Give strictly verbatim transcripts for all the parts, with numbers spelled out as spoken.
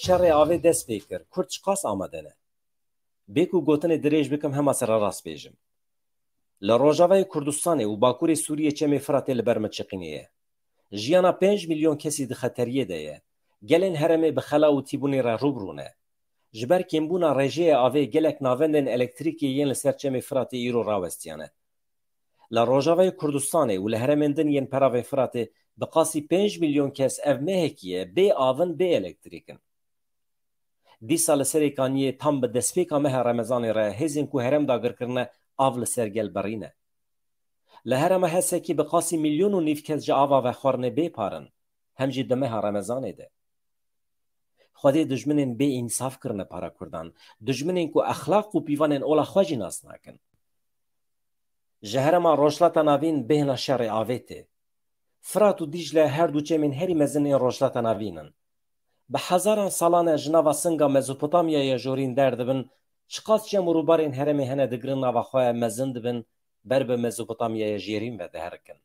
Şerê avê dest pê kir. Kurd çiqas amade ne? Bê ku gotinê dirêj bikim, hema sererast bêjim. Li Rojavayê Kurdistanê û Bakurê Sûriyê çemê Firatê li ber min çiqînê ye. Jiyana pênc milyon kesî di xeteriyê de ye. Gelên herêmê bi xela û tîbûnê re rû bi rû ne. Ji ber kêmbûna rêjeyê avê gelek navendên elektrîkê yên li ser çemê Firatê îro rawestiyane. Li Rojavayê Kurdistanê û li herêmên din yên peravê Firatê bi qasî pênc milyon kes ev mehekî ye bê av in, bê elektrîk in. Dîsa li Serê Kaniyê tam bi destpêka meha Remezanê re hêzên ku herêm dagir kirine av li ser gel birîne. Li herêma Hesekî bi qasî milyon û nîv kes ji ava vexwarinê bê par in, hem jî di meha Remezanê de. Xwedê dijminên bê însaf kirine para Kurdan, dijminên ku exlaq û pîvanên ola xwe jî nas nakin. Ji herêma Rojhilata Navîn bêhna şerê avê tê. Firat û Dîcle her du çemên herî mezin ên Rojhilata Navîn in. Bi hezaran salan e ji nava singa Mezopotamyaya jorîn derdibin, çiqas çem û rûbarên herêmê hene digirin nava xwe, mezin dibin, ber bi Mezopotamyaya jêrîn ve diherikin.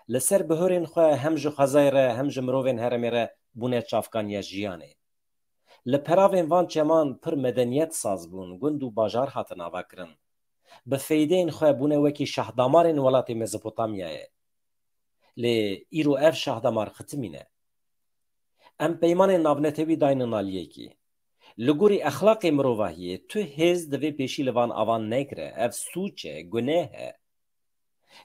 Li ser bihurên xwe hem ji xwezayê re hem ji mirovên herêmê re bûne çavkaniya jiyanê. Li peravên van çeman pir medeniyet saz bûn, gund û bajar hatin avakirin. Bi feydeyên xwe bûne wekî şahdamarên welatê Mezopotamyayê. Lê îro ev şahdamar xitimîne. Em peymanên navnetewî daynin aliyekî. Li gorî exlaqê mirovahiyê tu hêz divê pêşî li van avan negire, ev sûc e, guneh e.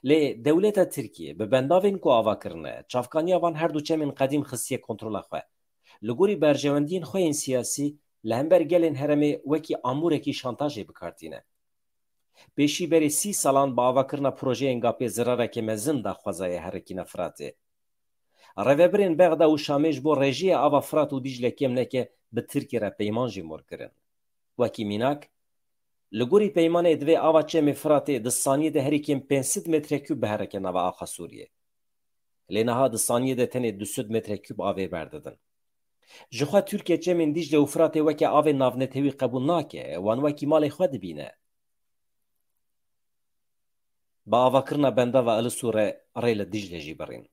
Lê dewleta Tirkiyê bi bendavên ku ava kirine, çavkaniya van her du çemên qedîm xistiye kontrola xwe. Li gorî berjewendiyên xwe yên siyasî, li hember gelên herêmê wekî amûrekî şantajê bi kar tîne. Pêşî berê sî salan bi avakirina projeyên gapê zirareke mezin da xwezaya herikîna Firatê. Rêvebirên Bexda û Şamê ji bo rêjeyê ava Firat û Dîcle kêm neke bi Tirkî re peyman jî mor kirin. Wekî mînak, li gorî peymanê divê ava çemê Firatê di saniyê de herî kêm pênc sed metre kûb biherike nava axa Sûriyê. Lê niha di saniyê de tenê du sed metre kûb avê berdidin. Ji xwe Tirkiye çemên Dîcle û Firatê weke avê navnetewî qebûl nake, wan wekî malê xwe dibîne. Bi avakirina bendava Ilisû re rê li Dîcle jî birîn.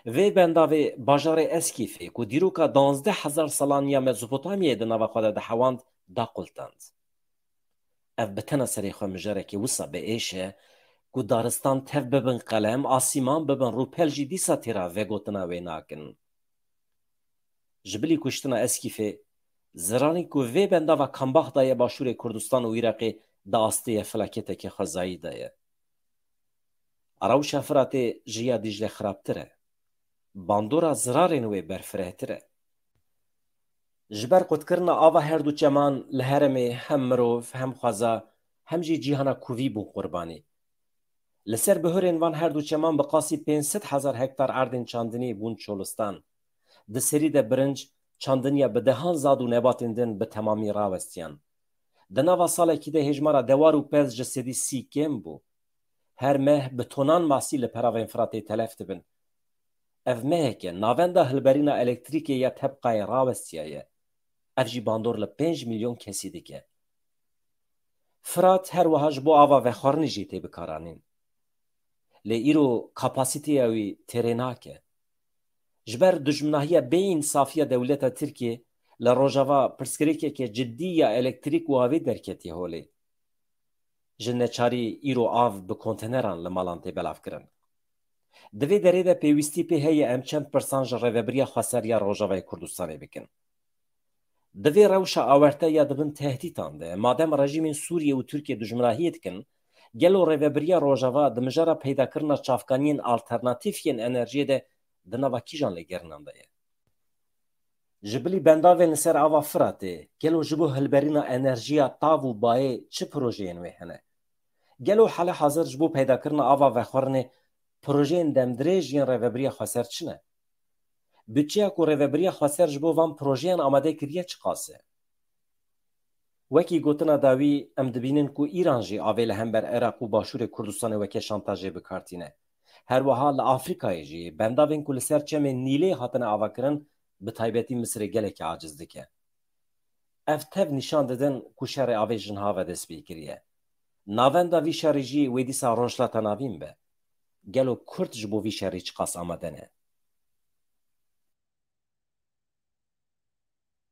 Vê bendavê bajarê Eskîfê ku dîroka duwazdeh hezar salan ya Mezopotamyayê di nava xwe de dihewand, da qultand. Ev bi tena serê xwe mijarekê wisa bi êş e ku daristan tev bibin qelem, asîman bibin rûpel jî dîsa têra vegotina wê nakin. Ji bilî kuştina Eskîfê, ziranî ku vê bendava Kambax daye başûrê Kurdistan û Iraqê di astê ye felaketeke xwezayî de ye. Rewşa Firatê ji ya Dîcle xirabtir e. Bandora zirarên wê berfirehtir e. Ji ber qutkirina ava her du çeman li herêmê hem mirov, hem xweza, hem jî cîhana kuvî bûn qurbanî. Li ser bihurên van her du çeman bi qasî pênc sed hezar hektar erdên çandinî bûn çolistan. Di serî de birinc, çandiniya bi dehan zad û nebatên din bi temamî rawestiyan. Di nava salekî de hêjmara dewar û pez ji sedî sî kêm bû. Her meh bi tonan masî li peravên Firatê telef dibin. Ev meheke navenda hilberîna elektrîkê ya Tebqayê rawestiyaye. Ev jî bandor li pênc milyon kesî dike. Firat her wiha ji bo ava vexwarinê jî tê bikaranîn. Lê îro kapasîteya wî têrê nake. Ji ber dijminahiya bêînsafiya dewleta Tirkiyê li Rojava pirsgirêkeke cidî ya elektrîk û avê derketiye holê. Ji neçarî îro av bi konteneran li malan tê belavkirin. Di vê derê de pêwîstî pê heye em çend pirsan ji Rêvebiriya Xweser ya Rojavayê Kurdistanê bikin. Di vê rewşa awerte ya di bin tehdîtan de, madem rejîmên Sûriye û Tirkiye dijminahiyê dikin, gelo Rêvebiriya Rojava di mijara peydakirina çavkaniyên alternatîf yên enerjiyê de di nava kîjan lêgerinan de ye? Ji bilî bendavên li ser ava Firatê, gelo ji bo hilberîna enerjiya tav û bayê çi projeyên wê hene? Gelo hale hazir ji bo peydakirina ava vexwarinê projeyên demdirêj yên Rêvebiriya Xweser çi ne? Budçeya ku Rêvebiriya Xweser ji bo van projeyan amade kiriye çiqas e? Wekî gotina dawî, em dibînin ku Îran jî avê li hember Iraq û Başûrê Kurdistanê weke şantajê bi kar tîne. Her wiha li Afrîkayê jî bendavên ku li ser çemê Nîlê hatine avakirin, bi taybetî Misirê gelekî aciz dike. Ev tev nîşan didin ku şerê avê ji niha ve dest pê kiriye. Navenda vî şerî jî wê dîsa Rojhilata Navîn be. Gelo Kurd ji bo vî şerî çiqas amade ne?